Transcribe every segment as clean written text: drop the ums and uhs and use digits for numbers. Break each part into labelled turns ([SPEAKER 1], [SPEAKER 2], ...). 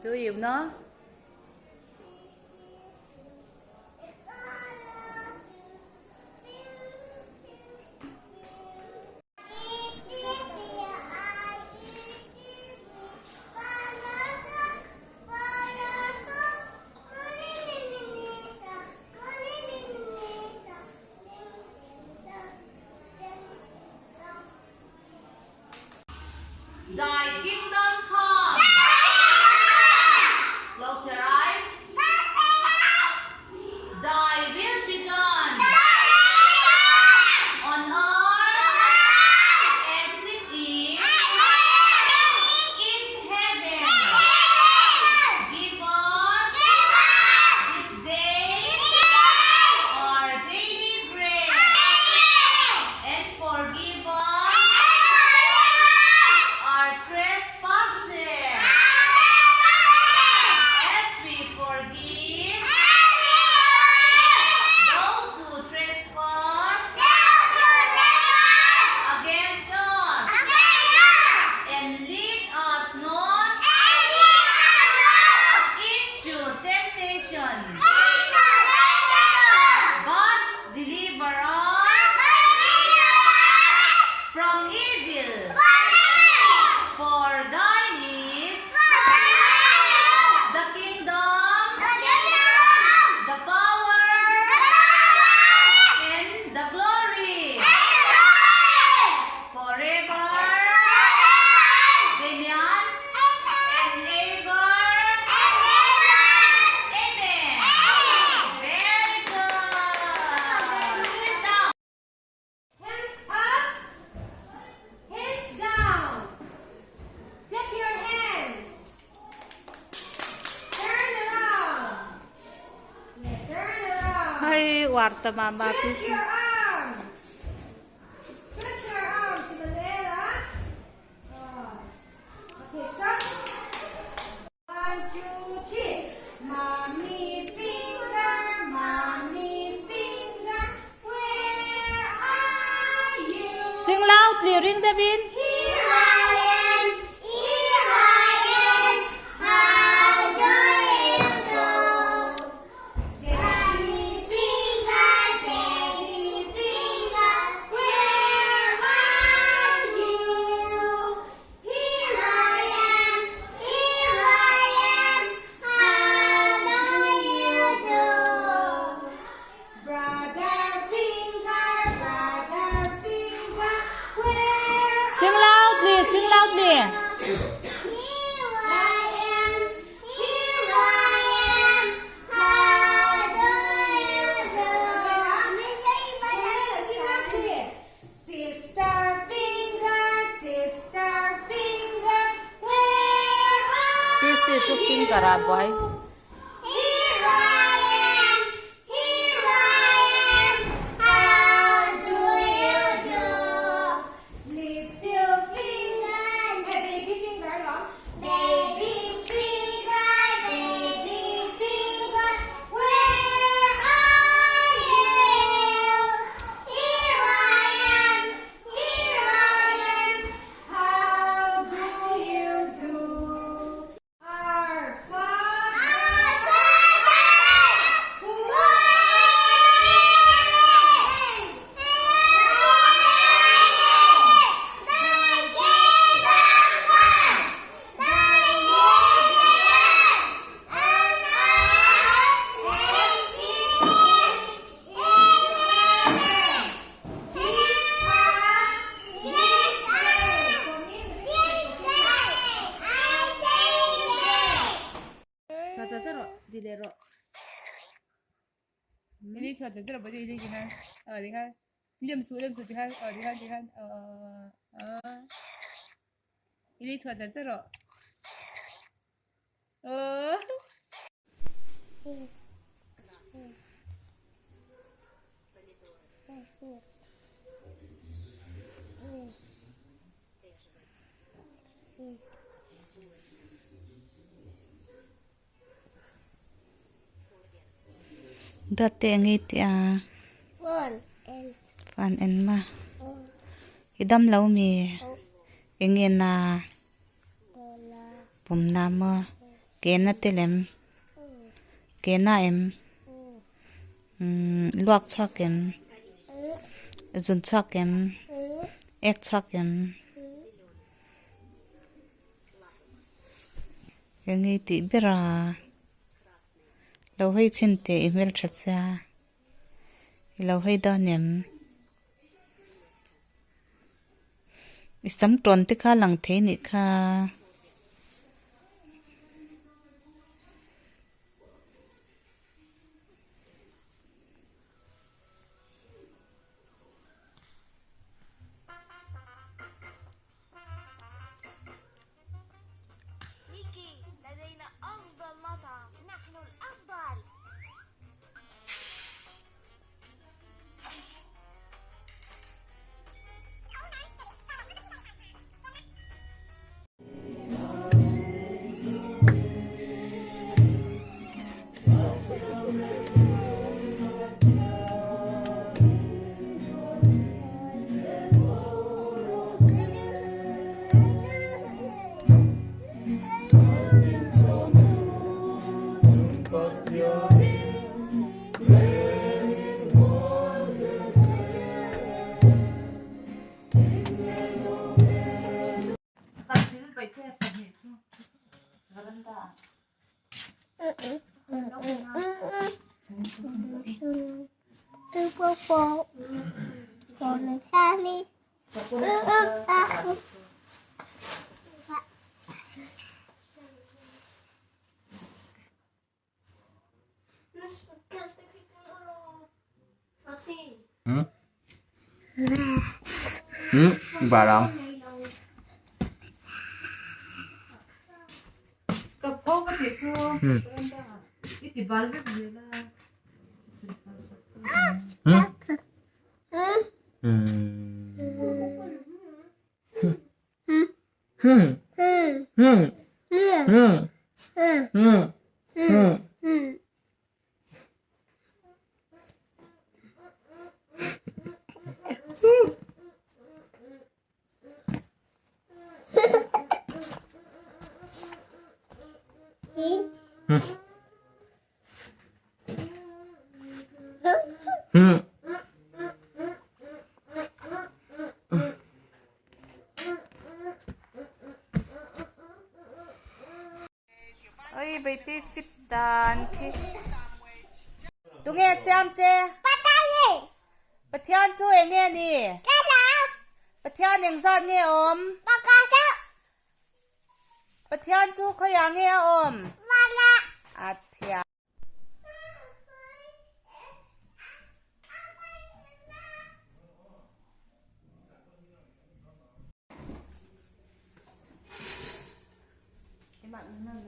[SPEAKER 1] Do you know? Thy kingdom come. Close your eyes. Thy will be done. On earth as it is in heaven. Give us this day our daily bread and forgive us our trespasses as we forgive those who trespass against us. And lead us not into temptation, but deliver us from evil. For thine is the kingdom, the power, and the glory forever. Amen. And ever. Amen. Very good. Sit down.
[SPEAKER 2] Hands up, hands down. Clap your hands. Turn around. Yes, turn around.
[SPEAKER 1] Hay, warta mama
[SPEAKER 2] Stretch your arms. Stretch your arms, Manuela. Oh. Okay, stop. One, two, three. Mommy finger, mommy finger, where are you?
[SPEAKER 1] Sing loudly, ring the bell.
[SPEAKER 2] Here I am, here I am, how do you do? Daddy finger, daddy finger, where are you? Here I am, here I am, how do you do? Brother finger, brother finger, where
[SPEAKER 1] Sing loudly, sing loudly.
[SPEAKER 2] Here I am, here I am, how do you do? Sing loudly. Sister finger, sister finger, where are
[SPEAKER 1] This is a finger, ah, boy.
[SPEAKER 2] Here I am, here I am, how do you do? Little finger, eh, baby finger, no? Baby finger, baby finger, where are you? Here I am, here I am, how do you do? Our Father, who
[SPEAKER 3] Ini chhuat chat chat body đi ha. Ờ đi ha. Liam su liam su đi ha. Ờ đi ha đi ha. Ờ ờ. Ini chhuat chat chat rồi. Ờ.
[SPEAKER 1] Dawt te ngi tia fan en ma i dam lo mi eng nge na pum na maw. Ke na te lem? Ke na em? Umm luak chhuak em? Zun chhuak em? Ek chhuak em? Eng i tih ber a? Lo hawi chhin teh i hmeltha sia. I lo hawi dawn em? I sam tawn te kha lang thei nih kha.
[SPEAKER 4] Bà đâu?
[SPEAKER 1] Oi beite fit dan khi. Tunge siam che? Pathian chu eng nge ni? Pathian eng zat nge awm? Pathian chu khawiah nge a awm? A thiam.
[SPEAKER 2] Na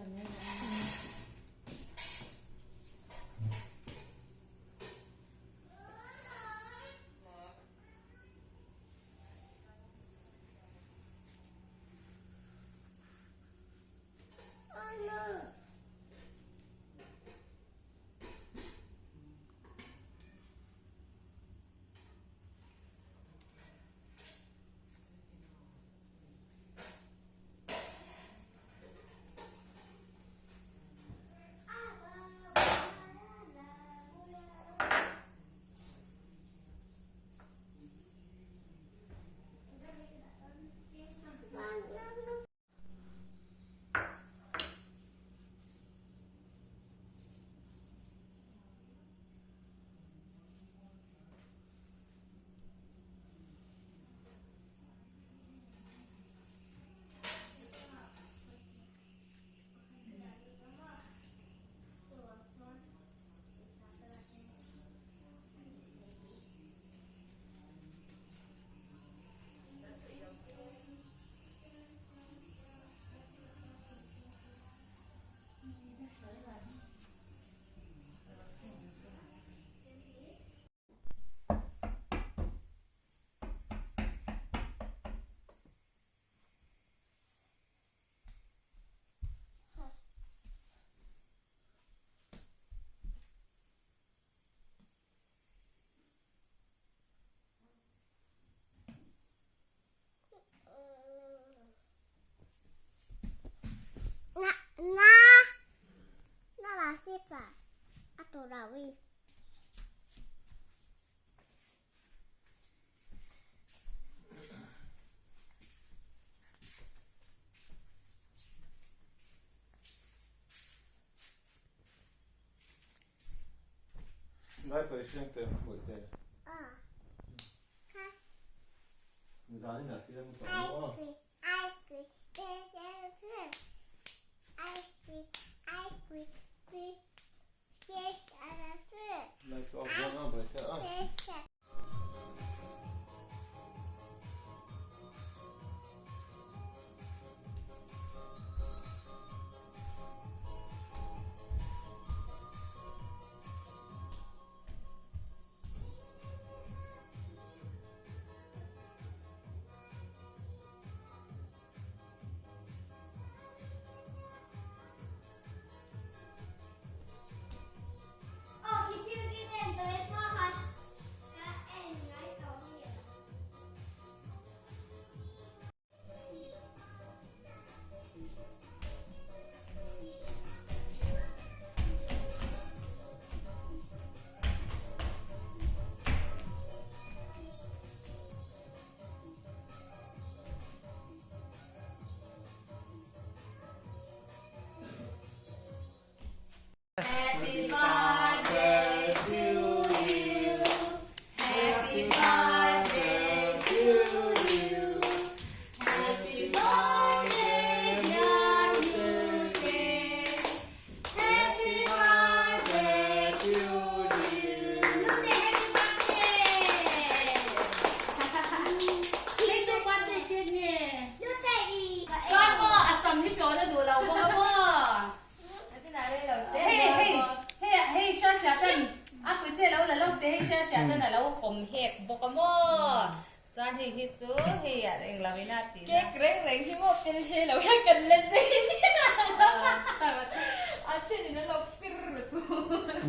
[SPEAKER 2] na.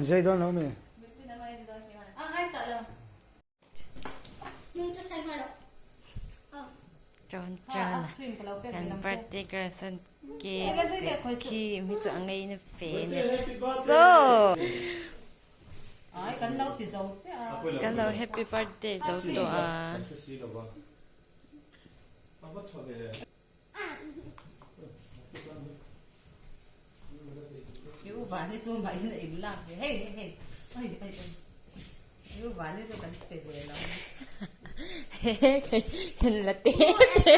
[SPEAKER 5] Zai dawn lo mi?
[SPEAKER 6] Ṭawn ṭawn kan birthday girl san cake khi mi chu a ngei na fe ne. So kan lo happy birthday zo to a. Kan la te te.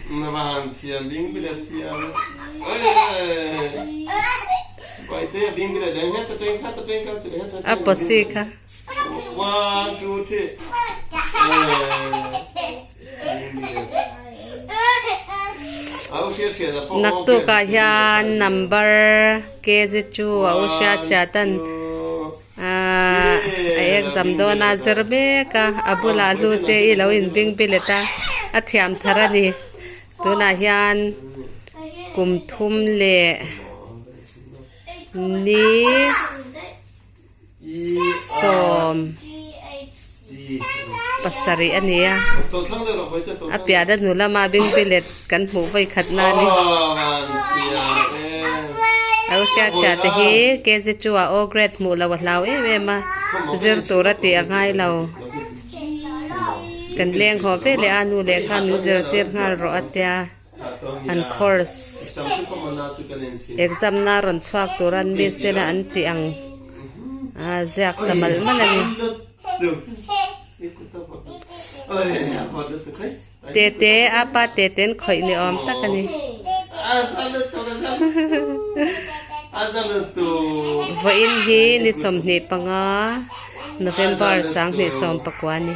[SPEAKER 7] Van thiam bing bilet thiam. Baite bing bilet deng het ateng khat ateng khat chu het
[SPEAKER 1] A posi kha.
[SPEAKER 7] One two three.
[SPEAKER 1] Naktukah hian number KG two a u hriat hriat an Ahh a exam dawn a zir mek a a bulah hlu te i lo inbing bilet a a thiam thar a ni tunah hian kum thum leh ni sawm pasarih a ni a a piah na hnu lama bing bilet kan hmuh vawi khat na a ni. A u hriat hriat te hi KG two ah O grade hmuh loh a hlau em em a, zir tur a tih a ngai lo. Kan leng haw ve leh a nu leh kha min zirtir nghal rawh a tia an course exam na rawn chhuak tur an miss te la an tih ang a ziak ta malh malh a ni. Tete, a pa Tete an khawih ni awm tak a ni. Vawiin hi ni 25 November 2019 a ni.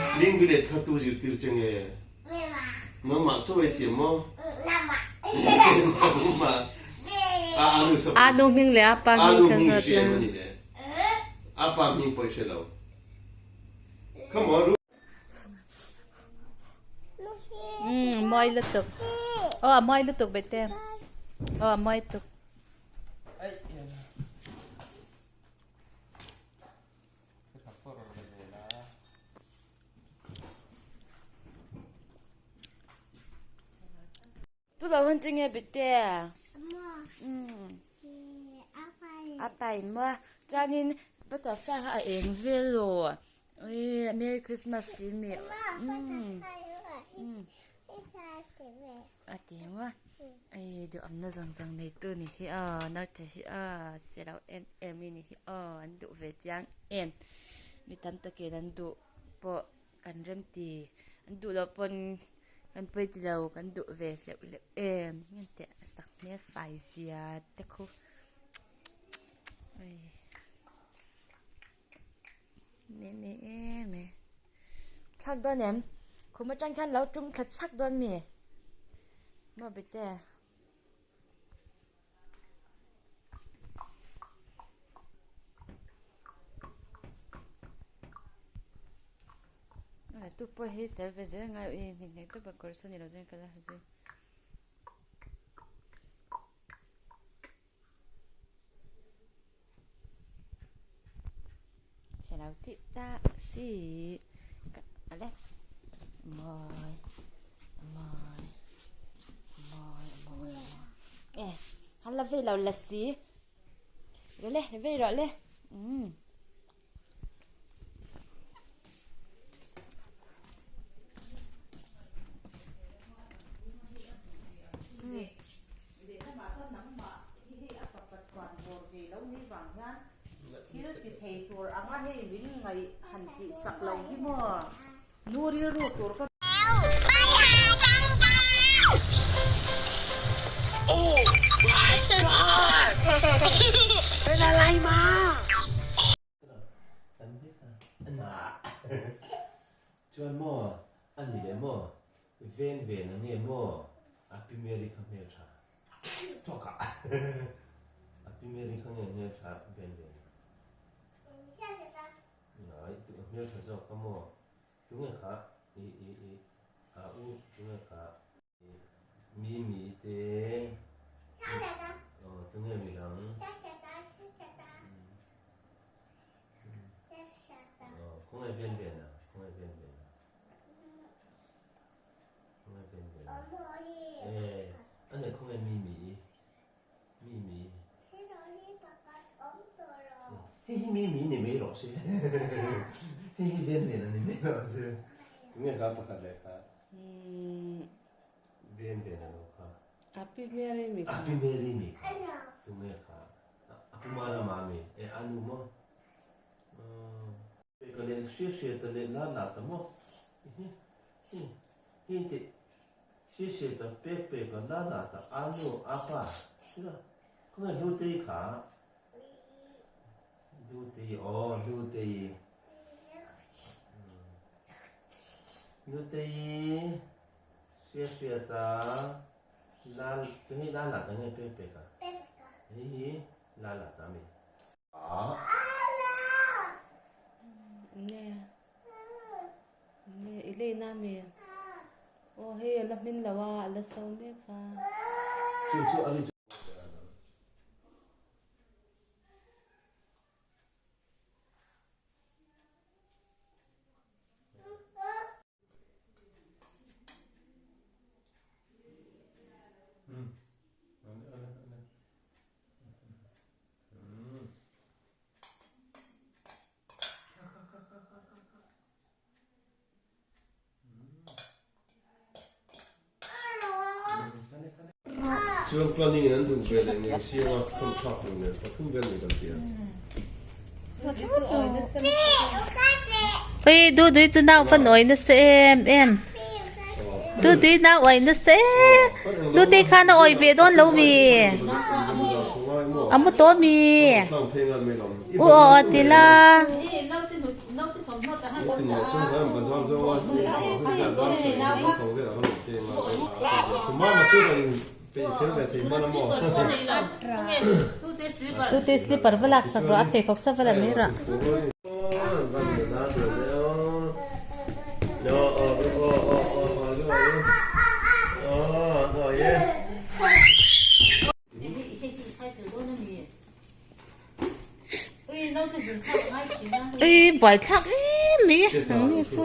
[SPEAKER 1] A nu hming leh a pa hming kha zawt la. Umm mawi lutuk aw a mawi lutuk bete aw a mawi tuk.
[SPEAKER 6] Tu lo hun chi nge bete a pai maw chuanin butterfly kha a eng vel aw ui merry christmas tih mi a ti maw ei duhawmna zawng zawng nei tu ni hi aw naute hi aw se lo em em i ni hi aw an duh ve chiang em mi tam takin an duh pawh. Kan rem ti an duh loh pawn kan pawi ti lo kan duh ve hleuh hleuh em nge teh a sak hmel fai zia te khu ui me me em e thlak dawn em khum atang khan lo tum thla chhak dawn mi maw bete. Tu pawh hi tel ve zel ngai ui hnik hnek tawp a kawr saw ni lo chuan ka la ha zui. Chhe lo tih ta si a le mawi mawi mawi mawi e han la vei lo la si le vei rawh le umm.
[SPEAKER 1] Thil ti thei tur anga hei min ngaih han tih sak lo hi maw nu rilru tur ka
[SPEAKER 7] Chuan maw a ni leh maw ven ven a nge maw a pi Mary kha hmeltha tawk a a pi Mary kha nge hmeltha ven ven a hmeltha zawk a maw Tunge kha i i i a u tunge kha i mi mi te aw tunge mi dang aw khawngaih ven ven a khawngaih ven ven a khawngaih ven ven a e a nei khawngaih mi mi i Mi mi. Hei hi mi mi ni mai rawh se. Hei hi ven ven a ni mai rawh se. Tunge kha pakhat leh kha? Ven ven a lo kha.
[SPEAKER 1] Api Mary mi kha.
[SPEAKER 7] Api Mary mi kha. Tunge kha? Apu Mala mami. E anu maw? Ka leh hria hria ta leh la la ta maw? Hi hi hi tih. Sisi ta pek pek a nana ta anu apa sira khawnge Hlutei kha Hlutei aw Hlutei Hlutei sia sia ta lal tunge lala ta nge pek pek a hei hi lala ta mi a
[SPEAKER 1] nge Nge i lei na mi? Aw hei a la hmin lo a, a la so mek a.
[SPEAKER 7] Chu chu a ri chu. Chuan planning in an duh ve leh ngei siang a khawm thlak lo nen pathum vel ni kan ti a.
[SPEAKER 1] Ui du dui chu nau fan oi nasa em em. Du dui nau oi nasa em. Du te khan a oi ve dawn lo mi. A mu tawh mi. U aw a ti la. Tute slipper va lak sak rawh a pheikhawk sa va la mai rawh. Ui buaithlak em mai a ang nge chu.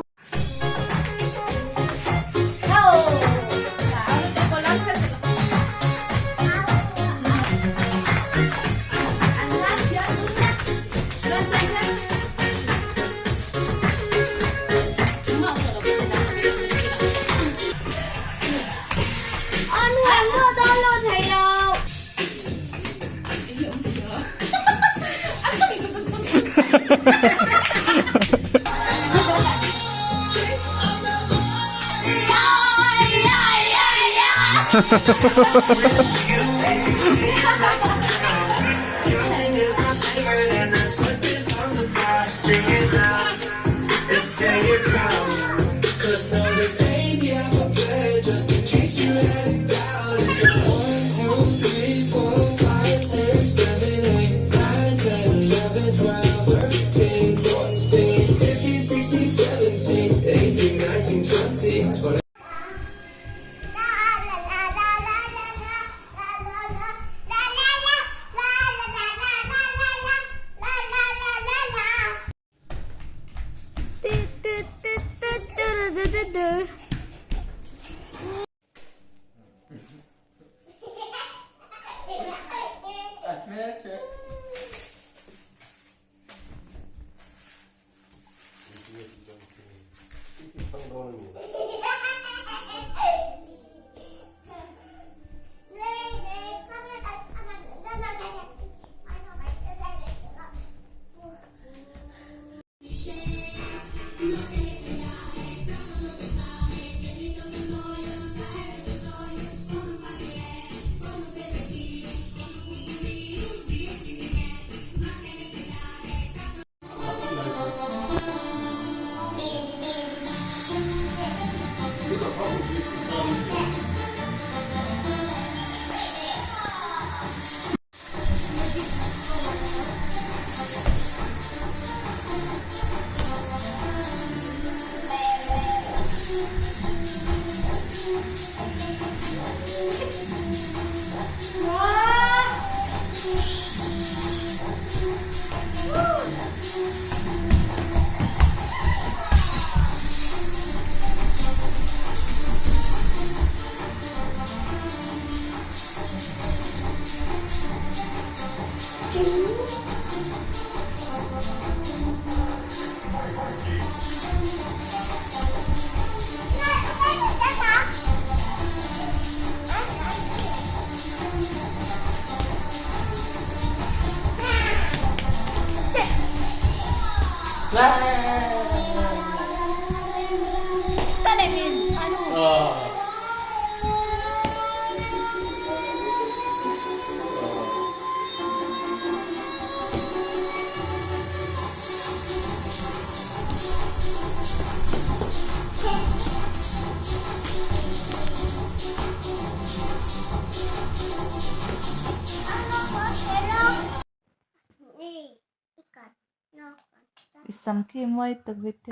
[SPEAKER 8] I sam khi mawi tak bete.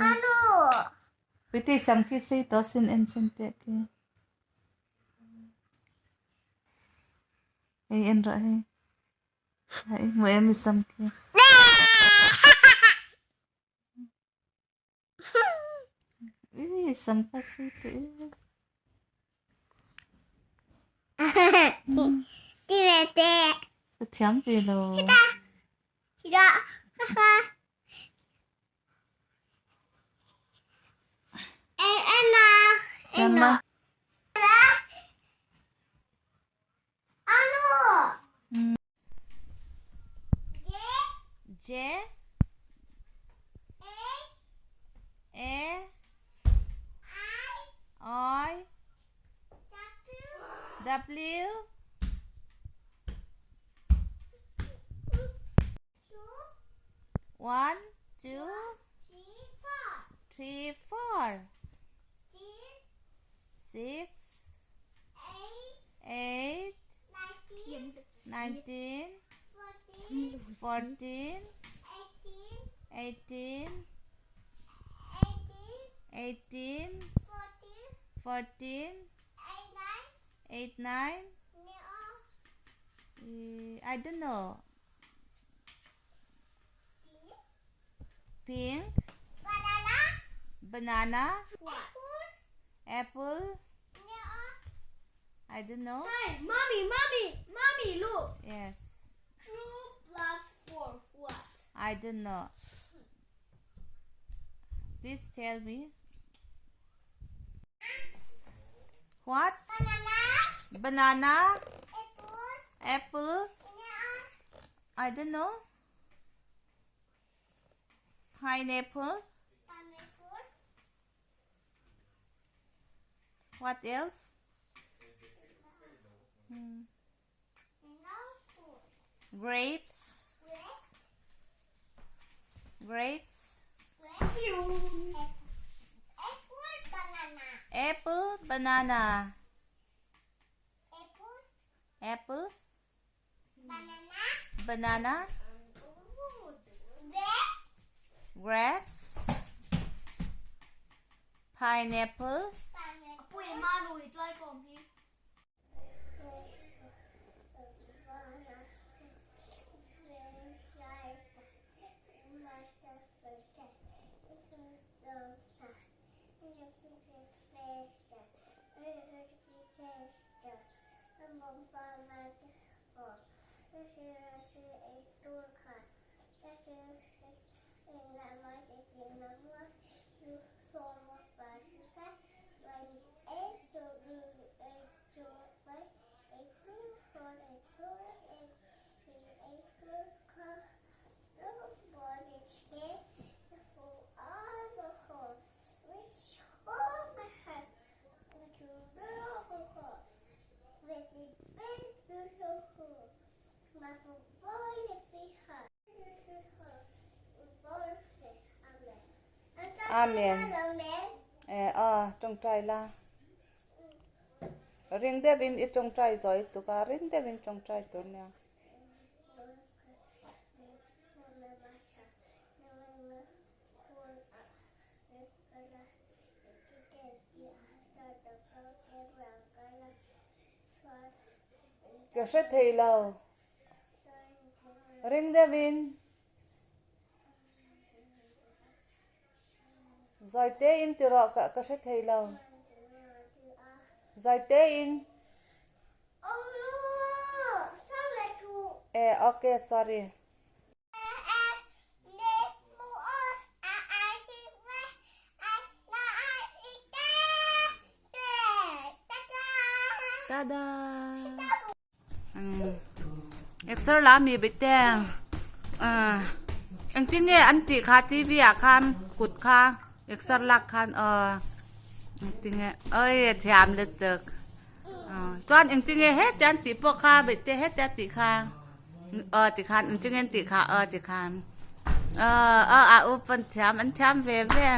[SPEAKER 8] Bete i sam khi sei tawh sin en chhin teh khi. Hei en rawh hei. Hei hmu em i sam khi. I sam kha sei teh e. Ka thiam ve lo. Thiam a. J A I W 1 2 3 4 6 8 19 14 18 18 14 8 9 I don't know. Pink. Banana. Apple. I don't know.
[SPEAKER 2] Hey, mommy, mommy, mommy, look.
[SPEAKER 8] Yes.
[SPEAKER 2] 2 plus 4, what?
[SPEAKER 8] I don't know. Please tell me. What?
[SPEAKER 2] Banana.
[SPEAKER 8] Banana.
[SPEAKER 2] Apple.
[SPEAKER 8] Apple. I don't know. Pineapple.
[SPEAKER 2] Pineapple.
[SPEAKER 8] What else? Grapes. Grapes.
[SPEAKER 2] Apple, banana.
[SPEAKER 8] Apple, banana.
[SPEAKER 2] Apple,
[SPEAKER 8] Apple,
[SPEAKER 2] banana.
[SPEAKER 8] banana.
[SPEAKER 2] Grapes.
[SPEAKER 8] Grapes. Pineapple. Amen. Eh a tawngtai la. Ring deuhin i tawngtai zawi tuk a, ring deuhin tawngtai tur nia. Ka hre thei lo. Ring deuhin zawi tein ti rawh ka hre thei lo. Zawi tein. Eh okay sorry. Tada! Exer la mi bete engtin nge an tih kha TV ah khan kut kha exer lak khan aw engtin nge oi a thiam lutuk chuan engtin nge heti an tih pawh kha bete heti a tih kha aw ti khan engtin nge an tih kha aw ti khan aw aw a u pawn thiam an thiam ve ve.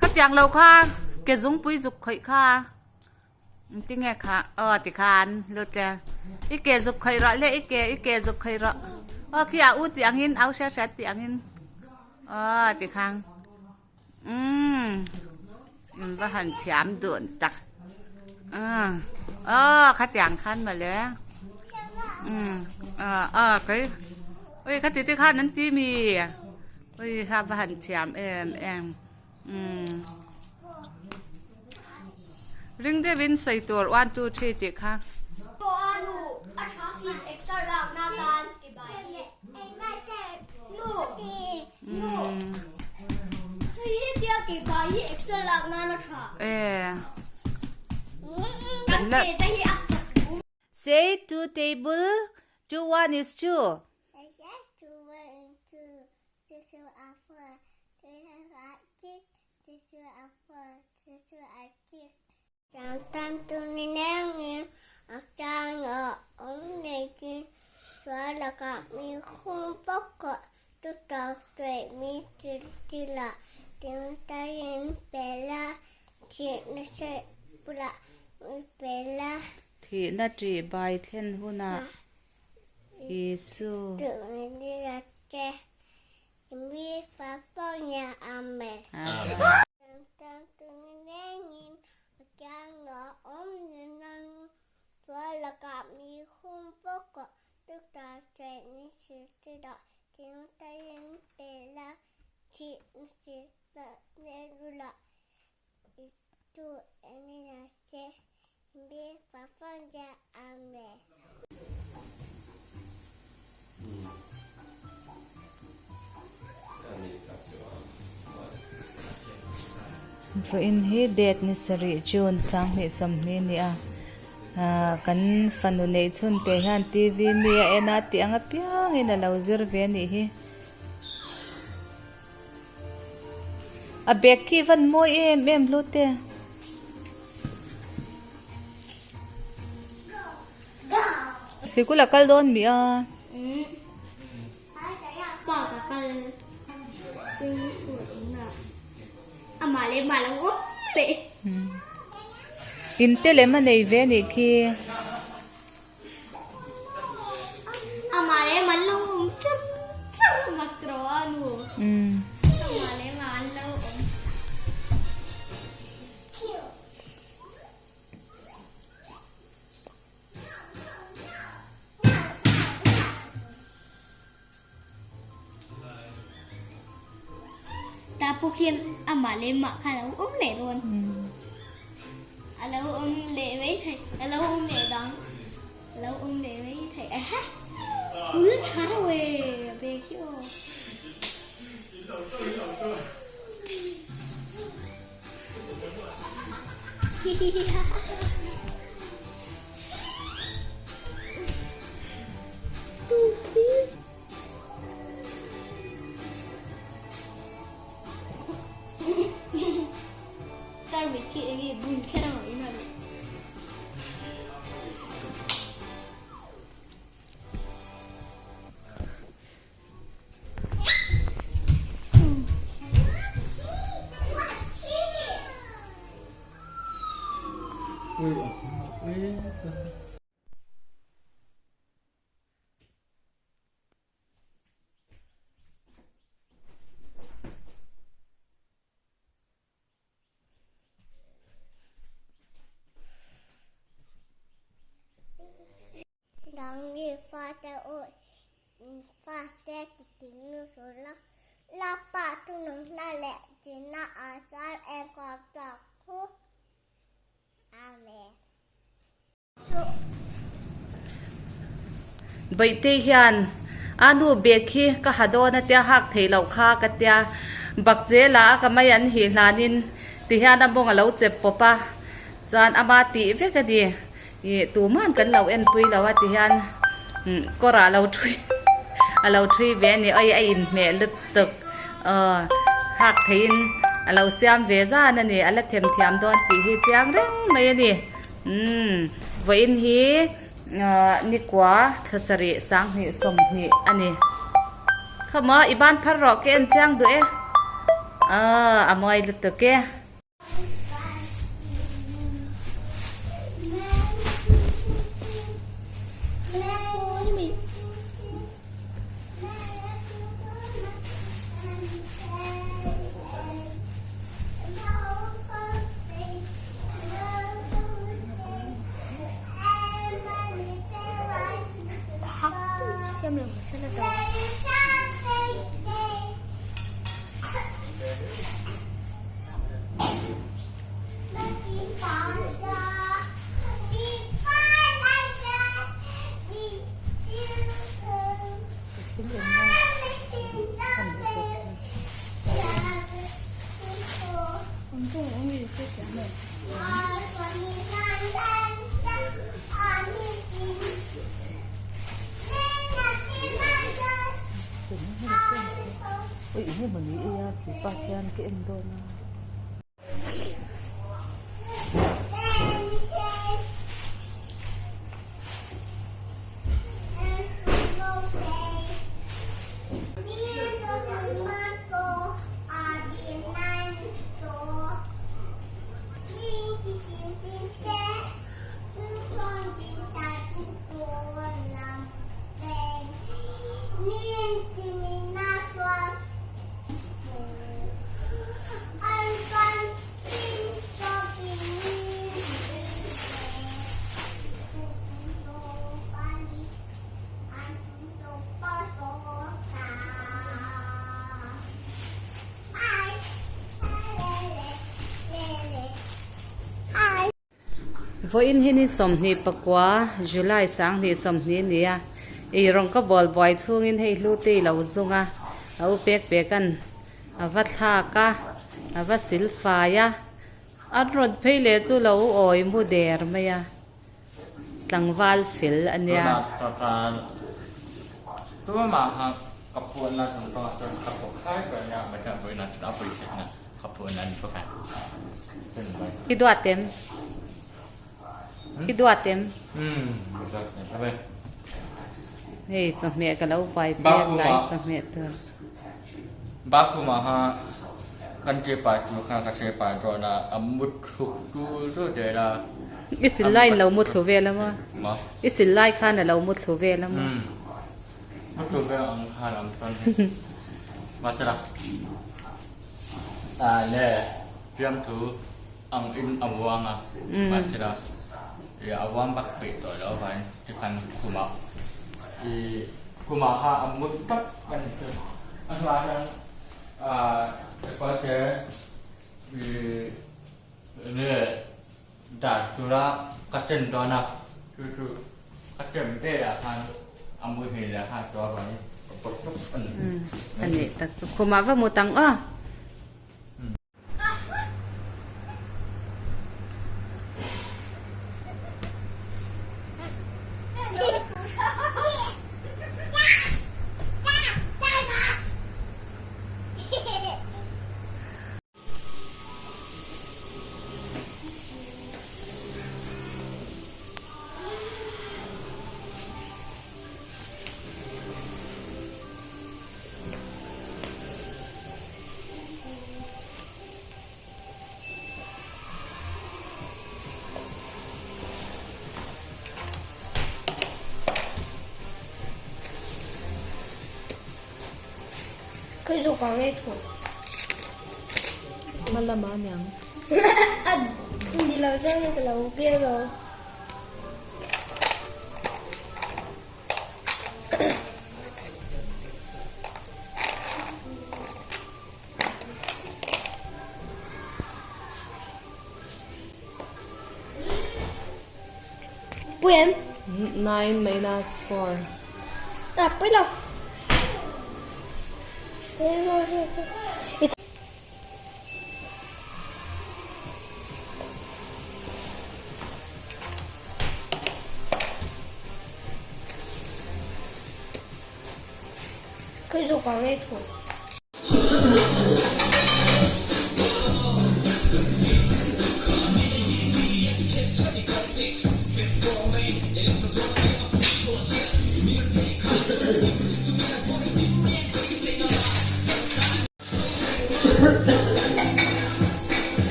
[SPEAKER 8] Khatiang lo kha ke zungpui zuk khawih kha tinge kha aw tikhan lut le. I ke zuk khawih rawh le i ke i ke zuk khawih rawh. Aw khi a u tih angin au hriat hriat tih angin aw ti khang umm in va han thiam dun tak umm aw khatiang khan mawle umm aw aw kei ui khati te khan an ti mi ui kha va han thiam em em umm ring deuhin sawi tur one two three tih kha. Say two table, two one is two. Thihna ṭih bai thlen hunah Isu. Vawiin hi date ni sarih June sanghnih sawmhnih a ni a ahh kan fanu neih chhun te hian T V mi a en a tih ang apiangin a lo zir ve a nih hi. A bag khi van mawi em em hlu te. Sikul a kal dawn mi a.
[SPEAKER 2] Park a kal swimming pool awm na amah leh mah lo awm leh.
[SPEAKER 8] In te lem a nei ve a nih khi.
[SPEAKER 2] Amah leh mah an lo awm char char mak rawh a nu. Amah leh mah an lo awm. Ta pawh khian amah leh mah kha a lo awm leh dawn. A lo awm leh mai thei, a lo awm leh dang, a lo awm leh mai thei. Ehe! Hul tha reuh e a bag hi aw.
[SPEAKER 8] Bawihtei hian a nu bag hi ka ha dawn a tia hak theih loh kha ka tia bakchel ah ka mai an hih hlanin ti hian a mawng a lo chep pawp a chuan ama tih vek a ni ih tuman kan lo enpui lo a ti hian kawr ah lo thui a lo thui ve a ni awi a inhmeh lutuk aw hak theihin a lo siam ve zan a ni a la themthiam dawn tih hi chiang reng mai a ni. Umm vawiin hi nikua thla sarih sanghnih sawmhnih a ni. Khawmaw i ban phar rawh ka en chiang duh e. Aw a mawi lutuk e. Ui eng emaw ni ia tih pah hian ka en dawn a. Vawiin hi ni 29 July 2020 a ni a, eirawng ka bawl buai chhungin hei hlute i lo zung a, a u pek pek an a va thlak a, a va sil fai a, an rawn phei leh chu lo awi mu der mai a, tlangval fel a nia. I duat em? I duat em? Hei chawhmeh ka lo vai pek lai chawhmeh tur.
[SPEAKER 4] Bathroom ah kha kan che fai tur kha ka che fai dawn a, a mu thluk tul tul zel a.
[SPEAKER 1] I sil lai in lo mu thlu vel a maw? I sil lai khan a lo mu thlu vel a maw?
[SPEAKER 4] Mu thlu vel ang khan ang chuan hei mahse la ah le fiamthu ang in a vuang a mahse la ih a vuang bak peih tawh loh avangin tikhan khumah ih khumah kha a mut tawp a ni chu a hnuaiah hian ah kawlte ih enge dar tura ka chen dawn a chu chu ka chem velah khan a muhil leh khan chu avangin ka pawt tawp a ni.
[SPEAKER 1] A nih tak chu khumah va mut ang aw. Hma lama a niang. 9 minus 4.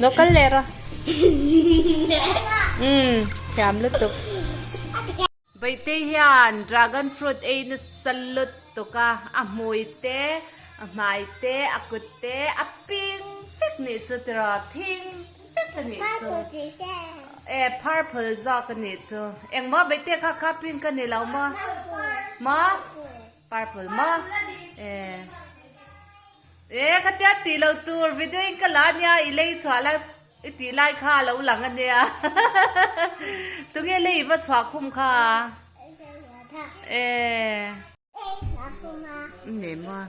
[SPEAKER 1] Lo kal leh rawh. Umm thiam lutuk. Bawihtei hian dragon fruit ei nasa lutuk a, a hmui te, a hmai te, a kut te a ping vek nih chu tiraw phing vek a nih chu. E purple zawk a nih chu. Engmaw Bawihtei kha kha pink a ni lo maw? Maw? Purple maw? E. E khatia tih loh tur video in ka la ania i lei chhuah lai i tih lai kha a lo lang ania tunge lei i va chhuah khum kha e nei maw.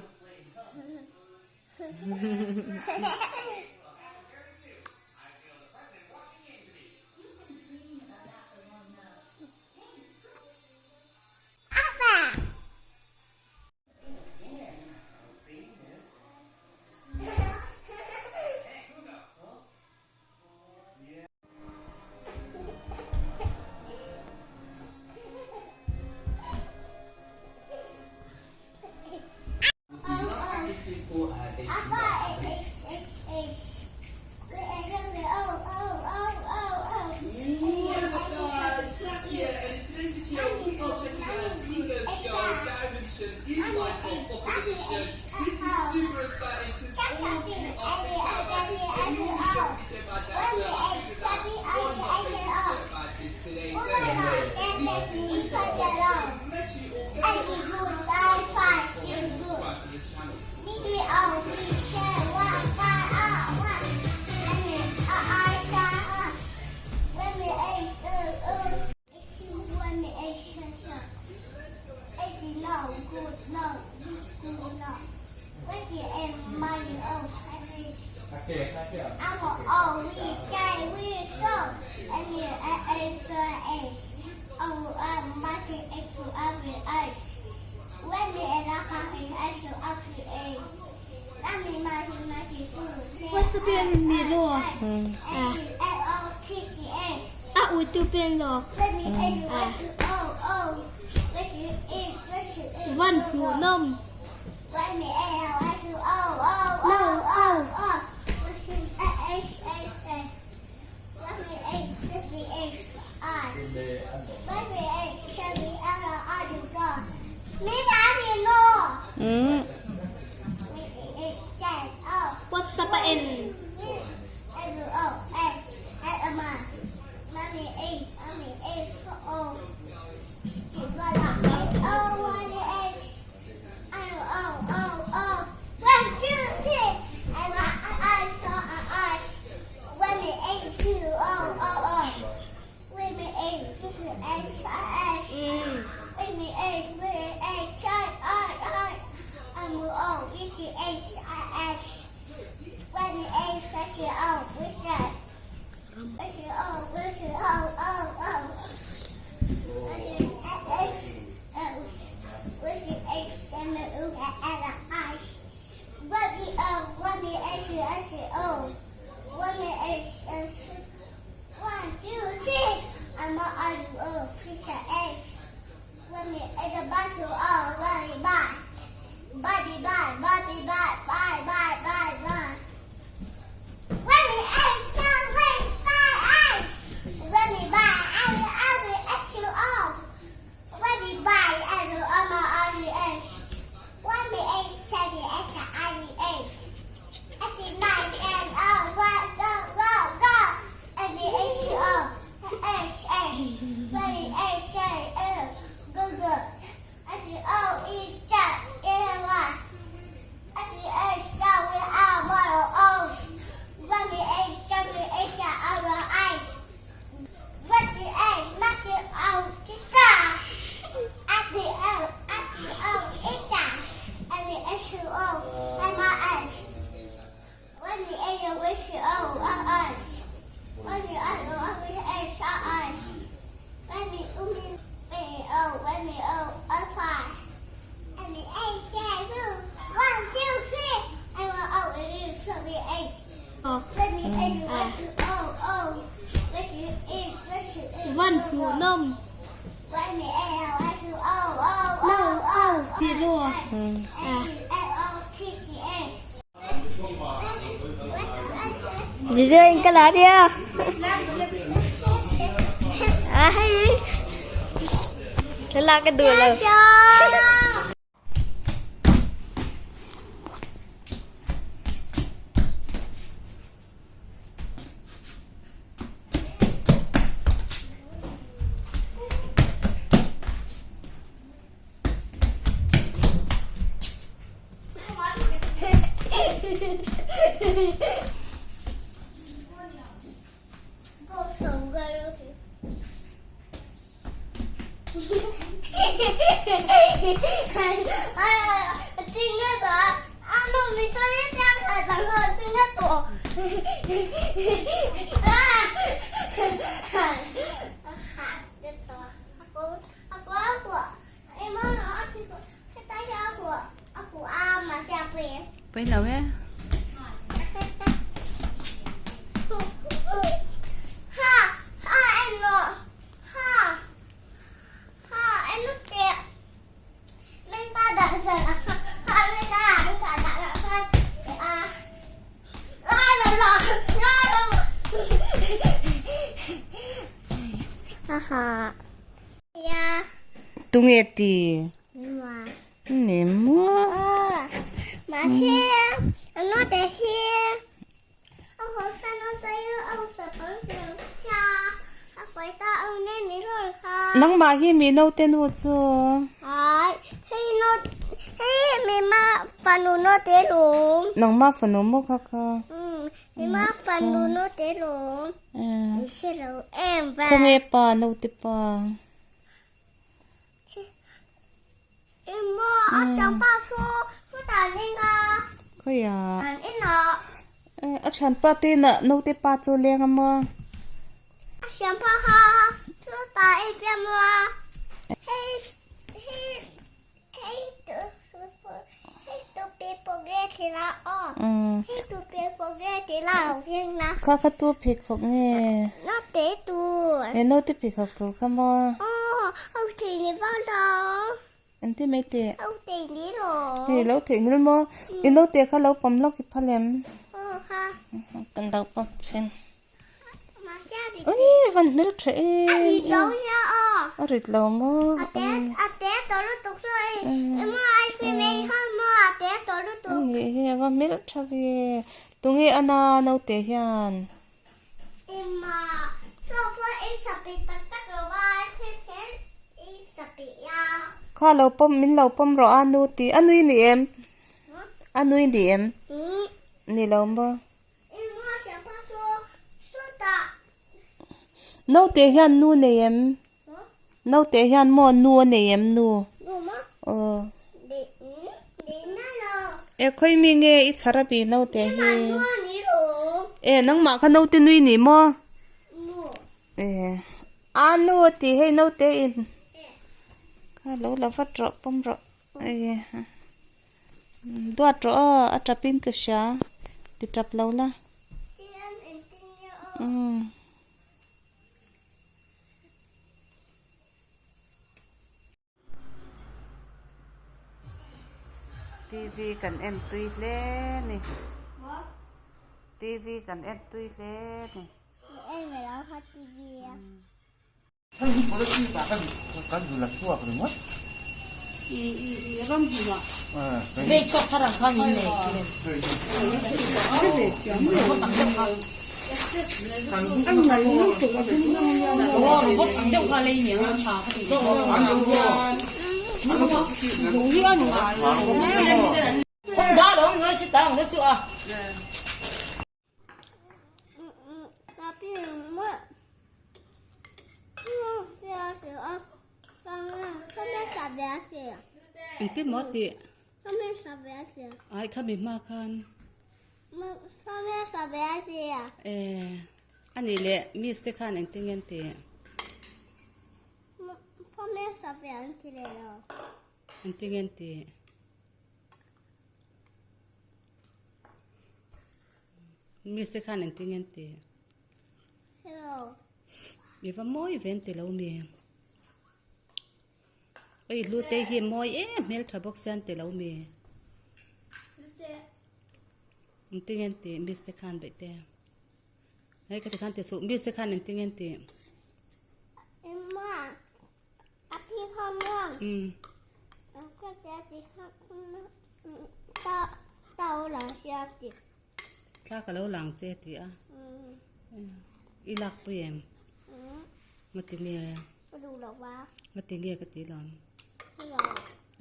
[SPEAKER 2] Van hmuhnawm. Video in ka la nia. A hei. Thlalak ka duh lo.
[SPEAKER 1] Pawi lo e. Tunge ti? Ni maw? Nangmah hi mi naute nu chu? Nangmah fanu maw kha kha? Khawnge pa naute pa? Khawiah a thianpa te inah naute pa chu leng a maw? Kha kha tu pheikhawk nge? E naute pheikhawk tur kha maw? Engtin mai teh? Hei lo theih ngil maw? I naute kha lo pawm lawk i phal em? Kan lo pawm chin. Ui van hmel tha em em. A rit lo maw? Ani hi a va hmel tha ve. Tunge ana naute hian? Kha lo pawm min lo pawm rawh a nu tih a nui ni em? A nui ni em? Ni lo maw? Naute hian nu nei em? Naute hian maw nu a nei em nu? Aw. E khawi mi nge i chhar a bi naute hi? E nangmah kha naute nui ni maw? E a nu a ti hei naute in. Kha lo la vat rawh pawm rawh. Duat rawh aw a tap in ka hria ti tap lo la. TV kan en tui hle ni. TV kan en tui hle ni. Engtin maw tih? Ai khami hma khan. Eh anih leh miss te khan engtin nge an tih? Engtin nge an tih? Miss te khan engtin nge an ti?
[SPEAKER 2] Hello.
[SPEAKER 1] I va mawi ve an ti lo mi? Oi Hlute hi mawi em hmeltha bawk sia an ti lo mi?
[SPEAKER 2] Hlute.
[SPEAKER 1] Engtin nge an ti miss te khan beih te? Hei ka ti khan ti suh miss te khan engtin nge an ti?
[SPEAKER 2] Emma. A pi kha maw?
[SPEAKER 1] Um.
[SPEAKER 2] Ka tia ti kha ta ta o lang sia ti.
[SPEAKER 1] Thla ka lo lang che ti a. I lak pui em? Nga ti nge?
[SPEAKER 2] Ka duh lo va.
[SPEAKER 1] Nga ti nge ka ti lo?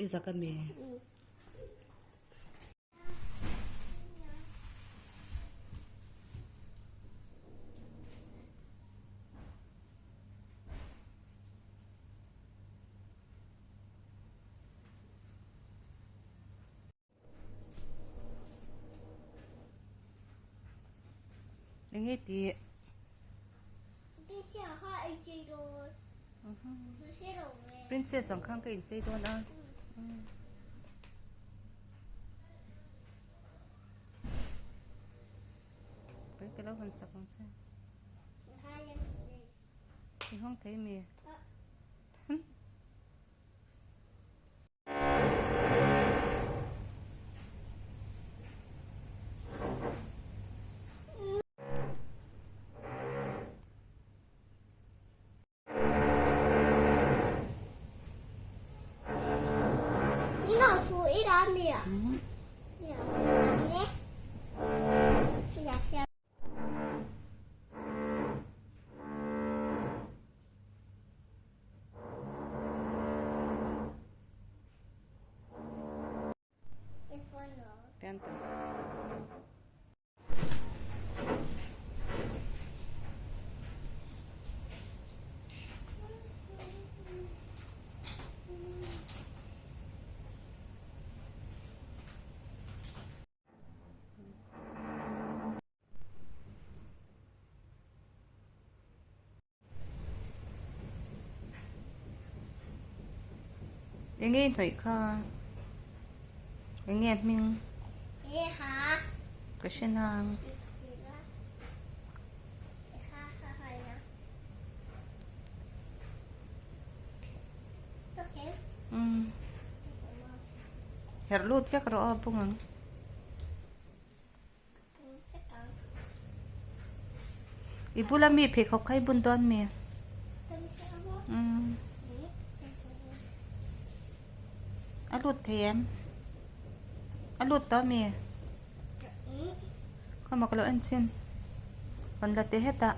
[SPEAKER 1] I zak a mi? Enge tih? Princess ang khan ka inchei dawn a. Pui ka lo hawn sak ang che. I hawng thei mi? Enge i hnawih kha? Enge hming? Ka hre nang. Herh lut vek rawh aw bung ang. I bula mi pheikhawk kha i bun dawn mi? Umm. A lut thei em? A lut tawh mi? Khawmah ka lo en chhin. Rawn la teh hetah.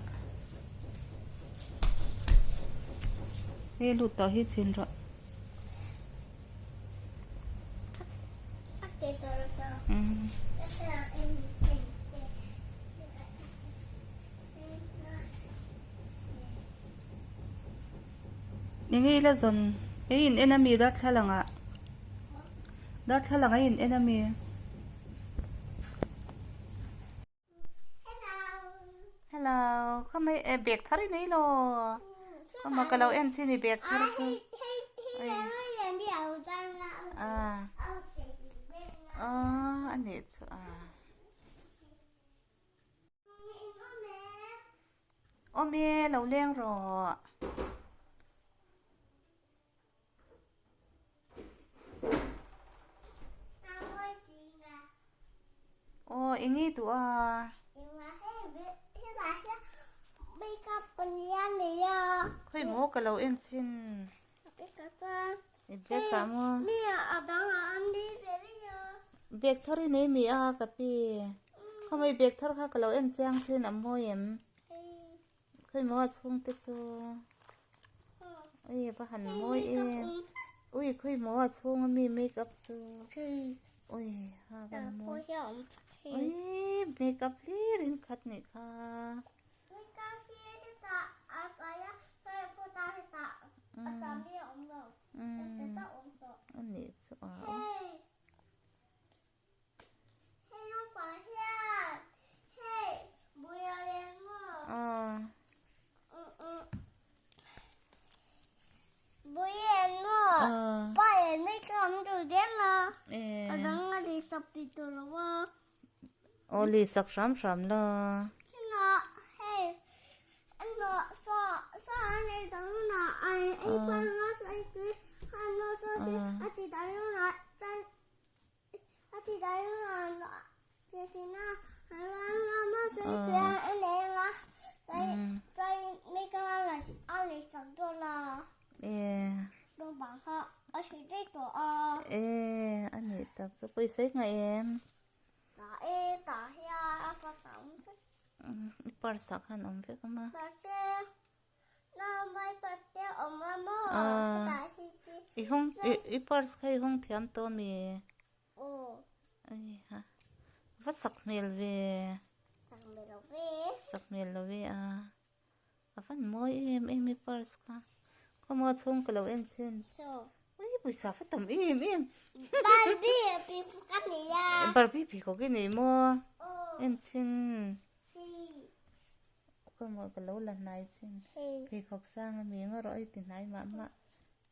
[SPEAKER 1] Hei a lut tawh hi chhin rawh. Enge ila zawn ei in en ami darthlalang ah darthlalang a in en ami. Hello khamai e bag thar i nei lo khama ka lo en chin i bag thar chu a a nih chu a awm e lo leng rawh. Aw i ngei duh a. Khawi maw ka lo en chin. I bag ah maw. Bag thar i nei mi a ka pi. Khawi maw i bag thar kha ka lo en chiang chin a mawi em. Khawi maw a chhungte chu ui va han mawi em ui khawi maw a chhung ami make up chu ui ha va han mawi ui make up hlir in khat nih kha. A nih chu a.
[SPEAKER 6] Aw sak hram hram la. E a nih tak chu pawisa i ngah em? I purse ah khan awm vek a ma. I hawng i purse kha i hawng thiam tawh ami? Ai ha va sak hmel ve. Sak hmel lo ve a. A van mawi em em i purse kha. Khawmaw chhung ka lo en chin. Ui pawisa va tam em em.
[SPEAKER 2] Barbie pheikhawk a nei a.
[SPEAKER 6] Barbie pheikhawk i nei maw? En chin. Khawmaw ka lo la hnai chin. Pheikhawk sang a mi ngaw rawh i ti hnai mah mah.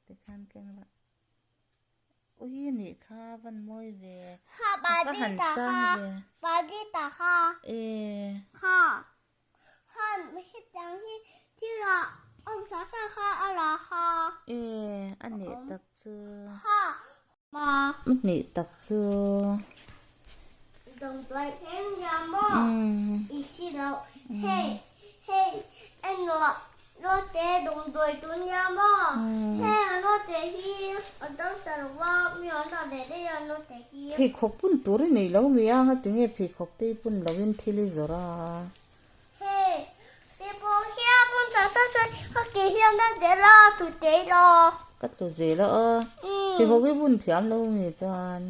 [SPEAKER 6] Tikhan keng rawh. Ui nih kha van mawi ve.
[SPEAKER 2] Ha Barbie ta ha. Barbie ta ha.
[SPEAKER 6] E.
[SPEAKER 2] Ha. Ha hetiang hi thil ah awm sa sa kha a la ha.
[SPEAKER 6] E a nih tak chu.
[SPEAKER 2] Ha. Ma.
[SPEAKER 6] A nih tak chu.
[SPEAKER 2] Dawngtuai kher nia maw? I si lo. Hei, hei, englo naute dawngtuai tur nia maw? Hei a naute hi a dam sa lo va, mi an dah leh daih a naute hi.
[SPEAKER 6] Pheikhawk pun tur i nei lo mi a, ngatinge pheikhawk te i pun loin thil i zawrh a?
[SPEAKER 2] Hei, pipu hian pun sa sa sa a ke hian a zel a, a tlu zel a.
[SPEAKER 6] Ka tlu zel a aw. Pheikhawk i bun thiam lo mi chuan.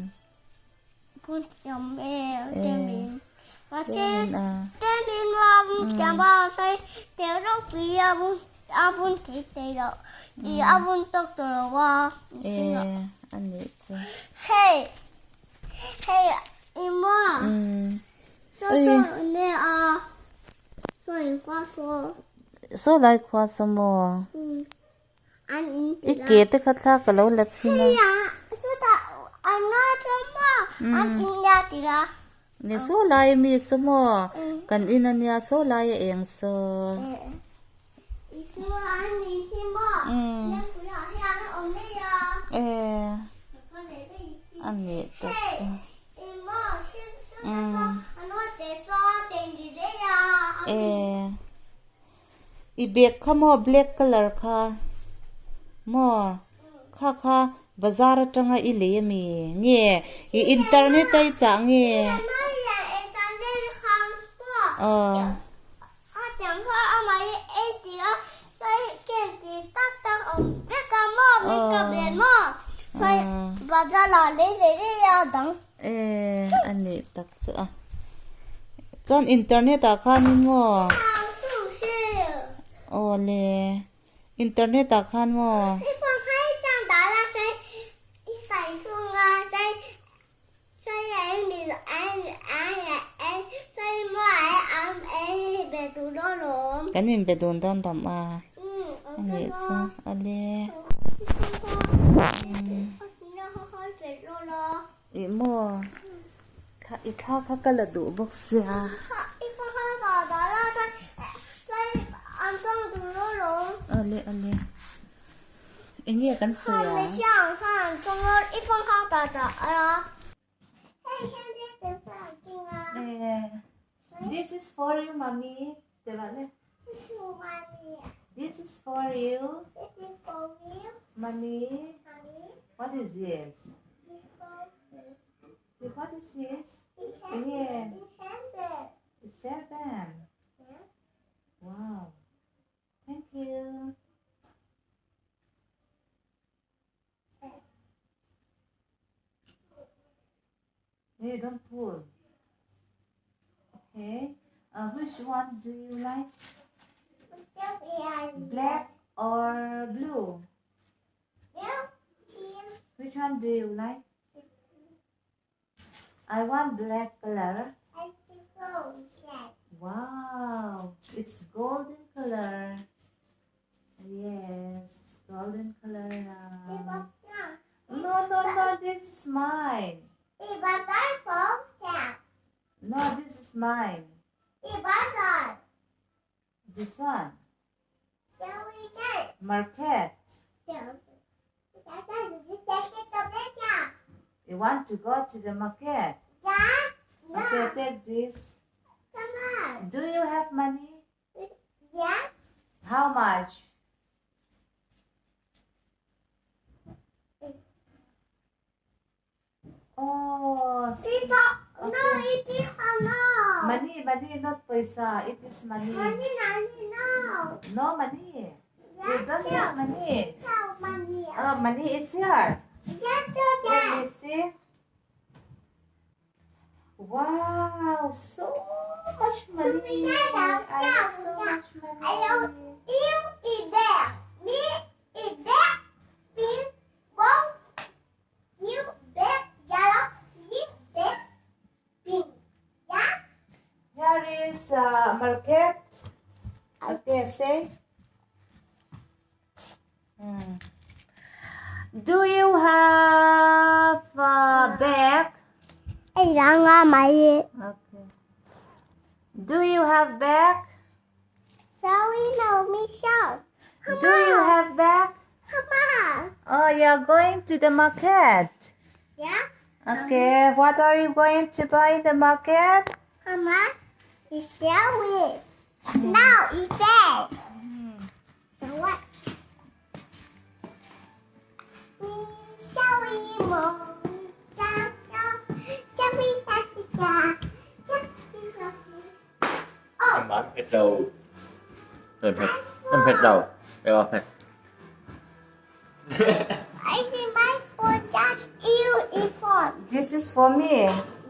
[SPEAKER 2] Bun thiam e, temin. Mahse, temin a bun thiam a, sai te ropui a bun a bun thei thei lo. I a bun tawk tawh lo a.
[SPEAKER 6] E, a nih chu.
[SPEAKER 2] Hei, hei, i maw? Saw saw ne a, saw in khua saw.
[SPEAKER 6] Saw lai khua saw maw? I ke te kha thla ka lo la chhin a. Ni saw lai ami saw maw? Kan in ania saw lai a eng saw. E a nih tak chu. E. I bag kha maw black colour kha maw kha kha bazar atanga i lei ami nge i internet a i chah nge aw. E a nih tak chu a. Chuan internet ah khanin maw aw le internet ah khan maw. Kan inbe dun dawn lam a a nih chu aw le. Ih maw kha i thla kha ka la duh bawk sia. Awle awle eng nge kan sawi a. This is for you mommy This is for you mommy what is this What is this eng nge It's seven wow thank you. Hey, don't pull. Okay. Uh, which one do you like? Black or blue? Which one do you like? I want black color. Wow, it's golden color. Yes, it's golden color now. No, no, no, this is mine.
[SPEAKER 8] No, this is mine. This one. Market. You want to go to the market? Okay, take this. Do you have money?
[SPEAKER 2] Yes.
[SPEAKER 8] How much? Oh,
[SPEAKER 2] No, it is no.
[SPEAKER 8] money, money, not paisa. It is money.
[SPEAKER 2] Money, money, no.
[SPEAKER 8] No money. You don't have money.
[SPEAKER 2] No money.
[SPEAKER 8] Oh, money is here.
[SPEAKER 2] Yes,
[SPEAKER 8] Let me see. Wow, so much money. I have so much money.
[SPEAKER 2] You is there. Me is there. Pink, gold. You there, yellow. You there, pink. Yeah.
[SPEAKER 8] Here is market. Okay, say. Do you have a bag? Okay. Do you have bag?
[SPEAKER 2] Sorry, no, Michelle.
[SPEAKER 8] Do you have bag?
[SPEAKER 2] Come on.
[SPEAKER 8] Oh, you're going to the market.
[SPEAKER 2] Yes.
[SPEAKER 8] Okay, what are you going to buy in the market?
[SPEAKER 2] Come on. Michelle is. Now it's there. What?
[SPEAKER 4] Em bán hết đầu. Em hết, em hết đầu. Em hết.
[SPEAKER 2] I see my phone just you phone.
[SPEAKER 8] This is for me.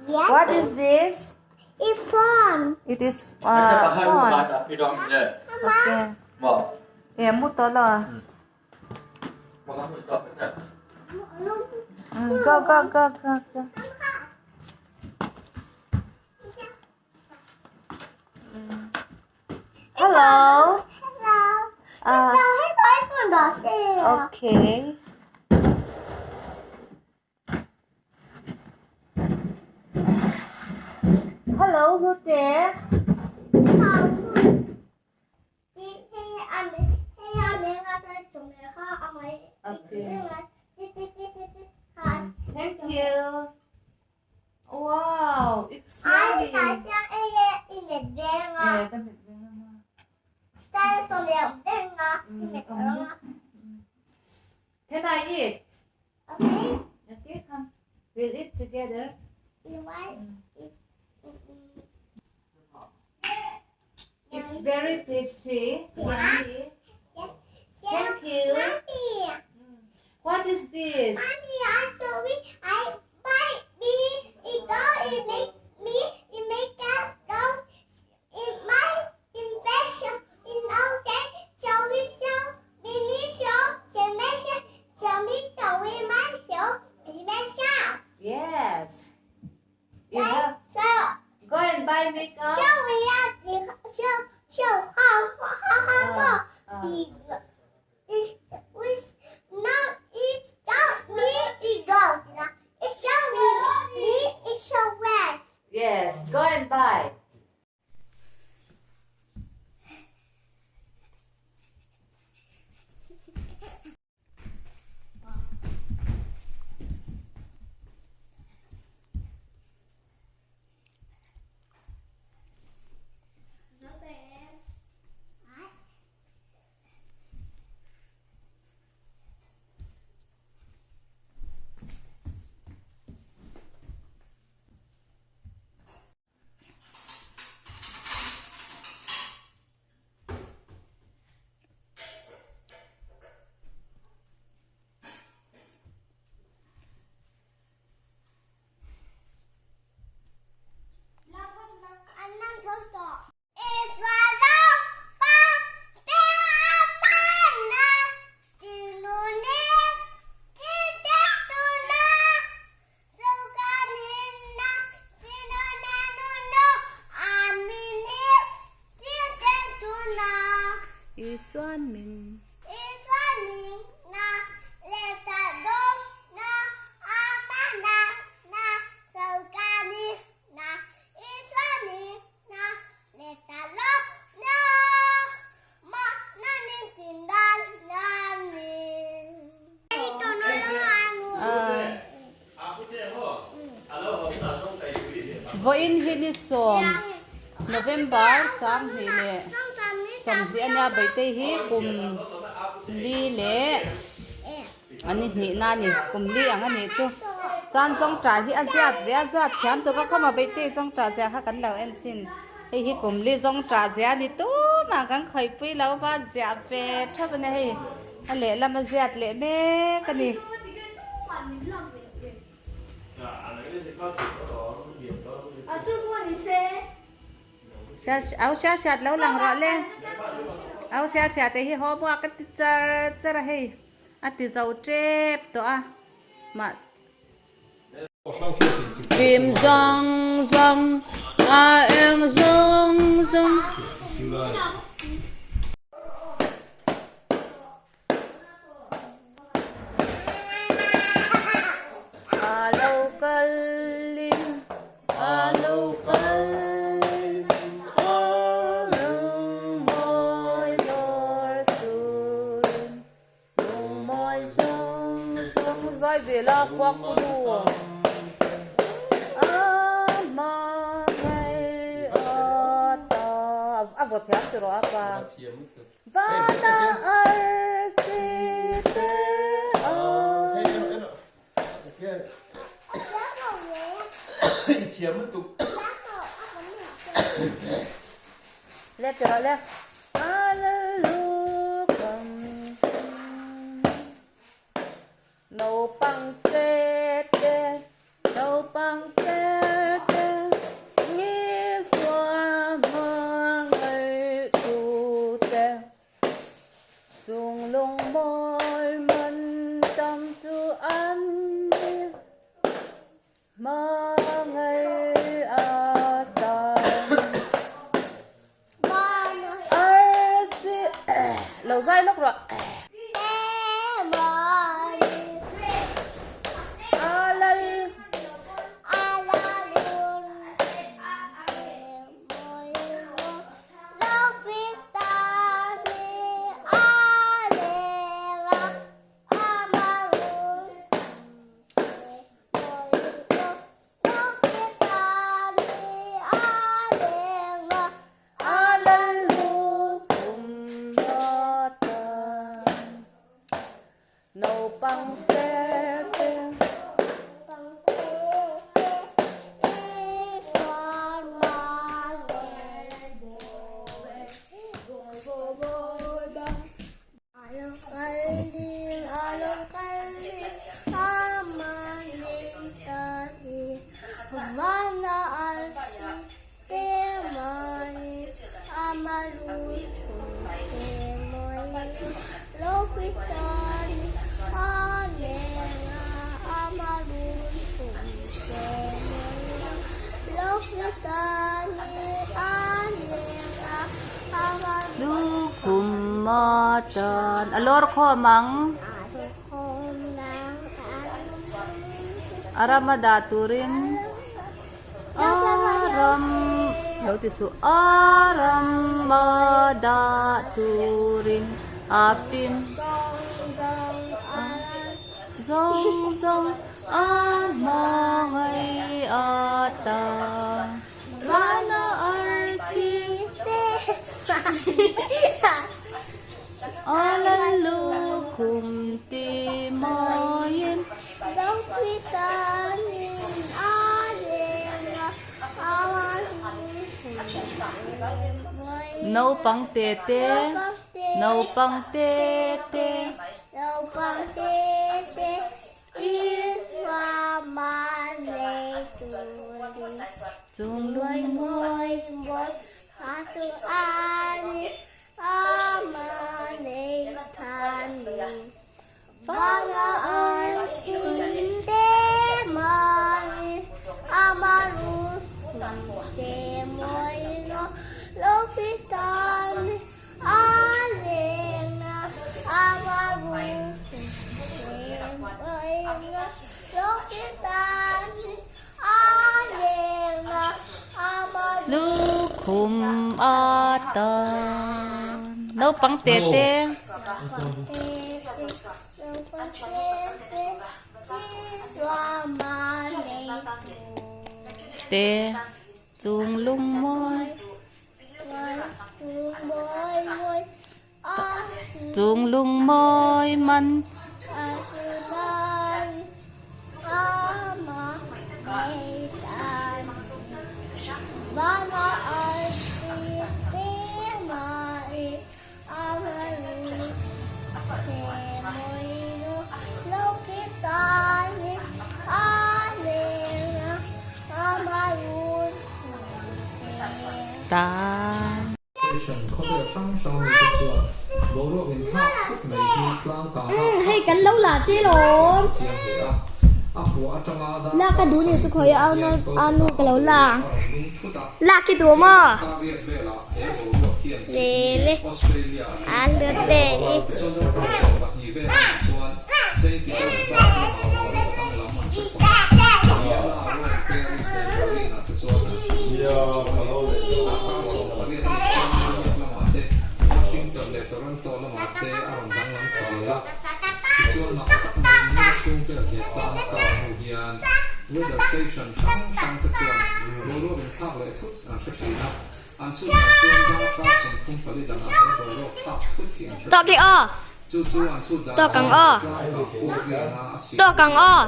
[SPEAKER 2] Yes.
[SPEAKER 8] What is this?
[SPEAKER 2] It's phone.
[SPEAKER 8] It is phone. Okay. Yeah, mutala. Go, go, go, go, go. Hello.
[SPEAKER 2] Hello.
[SPEAKER 8] Okay. Hello, who's there? Okay. Thank you. Wow, it's yummy. Can I eat?
[SPEAKER 2] Okay.
[SPEAKER 8] Okay, come. We'll eat together. It's very tasty. Yummy. Thank you.
[SPEAKER 2] Mommy.
[SPEAKER 8] What is this?
[SPEAKER 2] Mommy, I'm sorry. I buy me. It go. It make me. It make that go. In my invention. In all that. So we show. Me me show. So me show. So me show. We my show. Me me show.
[SPEAKER 8] Yes. You have
[SPEAKER 2] So
[SPEAKER 8] go and buy makeup.
[SPEAKER 2] so we have the so so how how how how. It's no, it's not me, it goes. It's show me, me, it's show west.
[SPEAKER 8] Yes, go and buy. Isuan min.
[SPEAKER 2] Isuan min na leta dong na apa na na sukani na.
[SPEAKER 8] Vawiin hi ni sawm November 20 leh 20 a nia Baitei hi kum li leh a ni hnihna a ni kum li ang a nih chu chuan zawngṭah hi a ziat ve a ziat thiam tuk a khawma Baitei zawngṭah zia kha kan lo en thin hei hi kum li zawngṭah zia a ni tumah kan khawihpui lo va ziah ve thap a nia hei a lehlam a ziat leh mek a ni. Au hriat hriat lo lang rawh le. Au hriat hriat te hi homework a ti char char a hei a ti zo tep tawh a mah.
[SPEAKER 6] Fim zawng zawng a eng zawng zawng. A lo kalin a lo kalin a lungmawi lawr turin lungmawi zawng zawng zai ve la khuak pu nu a hmangaih a ta a vaw thiam tiraw a pa. Vana arsi te ang. Le ti rawh le. Hallelujah. Naupang te te, naupang te te, Isua hmangaih tu te, Chung lung mawi man tam chu an ni, Hmangaih a tan. Arsi lo zai lawk rawh. A lal lu kum mata naupang te te. Lukhum matan a lawr khawm ang. A ram a dah turin a ram lo ti suh a ram a dah turin a fim zawng zawng a hmangaih a ta. Vana arsi a lallukhum ti mawiin. Naupang te te, naupang te te. Chung lung mawi Lukhum a tan naupang te te. Te.
[SPEAKER 8] Chung lung mawi. Chung lung mawi man. Tan.
[SPEAKER 2] Hei kan lo la che lawm la ka duh ni chu khawi a anu ka lo la la ki duh maw. Lele a hlut te hi. Tawk i aw. Tawk ang aw. Tawk ang aw.